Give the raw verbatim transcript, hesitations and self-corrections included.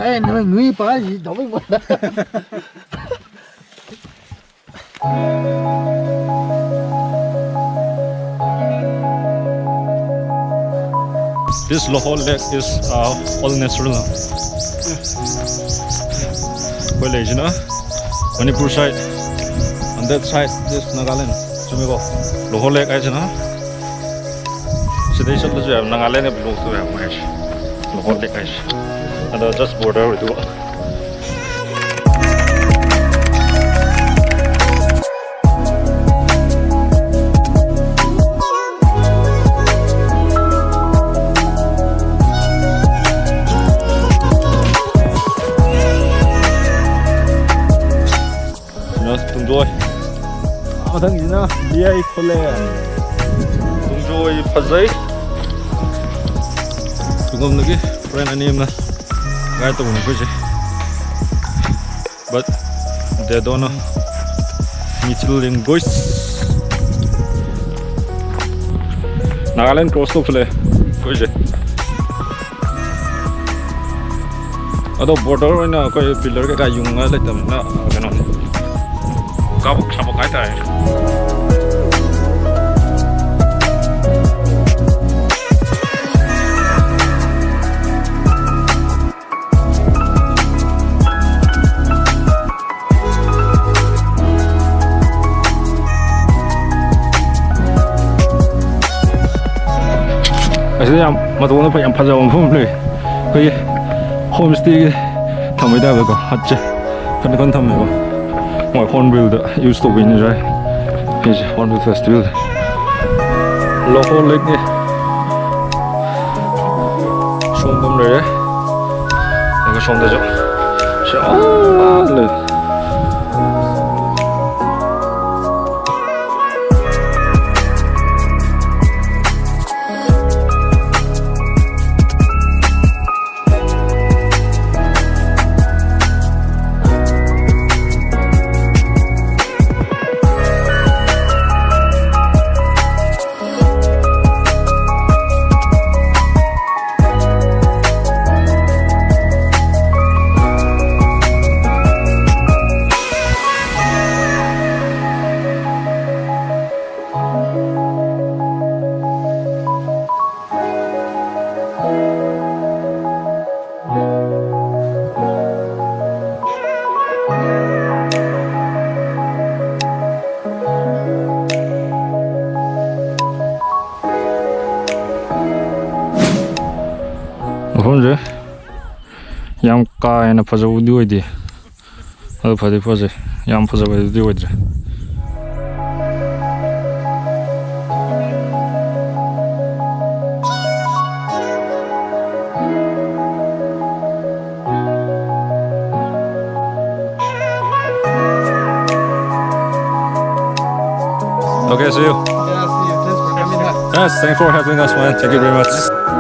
Eh, no, ngui pa ji, dawai mo. This Lohol Lake is, uh, all natural. ꯑꯩꯈꯣꯏ ꯂꯩꯁꯤꯅ Manipur side, on that side this Nagaland. ꯆꯨꯝꯃꯤꯀꯣ? Lohol Lake ꯍꯥꯏꯁꯤꯅ ꯁꯤꯗꯩ ꯆꯠꯂꯁꯨ ꯌꯥꯏꯕ, Nagaland belong ꯇꯧꯋꯦ ꯍꯥꯏꯕ ꯃꯣꯏ ꯍꯥꯏꯁꯦ꯫ Lohol Lake ꯍꯥꯏꯁꯦ꯫ ꯑꯗꯣ just border ꯑꯣꯏꯗꯨꯕ꯫ ꯇꯨꯡꯖꯣꯏ꯫ ꯃꯊꯪꯁꯤꯅ ꯂꯤꯌꯥꯏ ꯈꯨꯂꯦꯟ꯫ ꯇꯨꯡꯖꯣꯏ ꯐꯖꯩ꯫ ꯁꯣꯝꯗꯒꯤ friend ꯑꯅꯤ ꯑꯃꯅ guide ꯇꯧꯕꯅꯤ ꯑꯩꯈꯣꯏꯁꯦ꯫ But they don't know Mizo language. Nagaland cross ꯇꯧꯁꯜꯂꯛꯑꯦ ꯑꯩꯈꯣꯏꯁꯦ꯫ ꯑꯗꯣ border ꯑꯣꯏꯅ ꯑꯩꯈꯣꯏ pillar ꯀꯩꯀꯥ ꯌꯨꯡꯉ ꯂꯩꯇꯕꯅꯤꯅ, ꯀꯩꯅꯣꯅꯤ꯫ ꯀꯥꯕꯛ ꯁꯥꯕꯛ ꯍꯥꯏꯇꯥꯔꯦ꯫ ꯑꯁꯤꯗ ꯌꯥꯝ ꯃꯇꯧꯅ ꯐ-, ꯌꯥꯝ ꯐꯖꯕ ꯃꯐꯝ ꯑꯃ ꯂꯩ꯫ ꯑꯩꯈꯣꯏꯒꯤ ꯍꯣꯝ ꯁ꯭ꯇꯦꯒꯤ ꯊꯝꯕꯩ ꯇꯥꯏꯞꯇꯀꯣ, ꯍꯠꯁꯦ ꯈꯟ ꯈꯟ ꯊꯝꯃꯦꯕ꯫ ꯃꯣꯏ ꯍꯣꯔꯟꯕꯤꯜꯗ ꯌꯨꯁ ꯇꯧꯕꯩꯅꯤ ꯁ꯭ꯋꯥꯏ꯫ ꯁꯤꯁꯦ ꯍꯣꯔꯟꯕꯤꯜ ꯐꯦꯁꯇꯤꯚꯦꯜ꯫ ꯂꯣꯍꯣ ꯂꯦꯛꯅꯤ꯫ ꯁꯣꯝꯗ ꯑꯃ ꯂꯩꯔꯦ꯫ ꯑꯗꯨꯒ ꯁꯣꯝꯗꯁꯨ ꯁꯤ ꯑꯥ ꯂꯩ꯫ ꯃꯐꯝꯁꯦ ꯌꯥꯝ ꯀꯥ ꯍꯦꯟꯅ ꯐꯖꯕꯕꯨꯗꯤ ꯑꯣꯏꯗꯦ, ꯑꯗꯨ ꯐꯗꯤ ꯐꯖꯩ, ꯌꯥꯝ ꯐꯖꯕꯗꯨꯗꯤ ꯑꯣꯏꯗ꯭ꯔꯦ꯫ Okay, see you. Yeah, see you. Thanks for coming. Yes, thanks for having us, man. Thank you very much.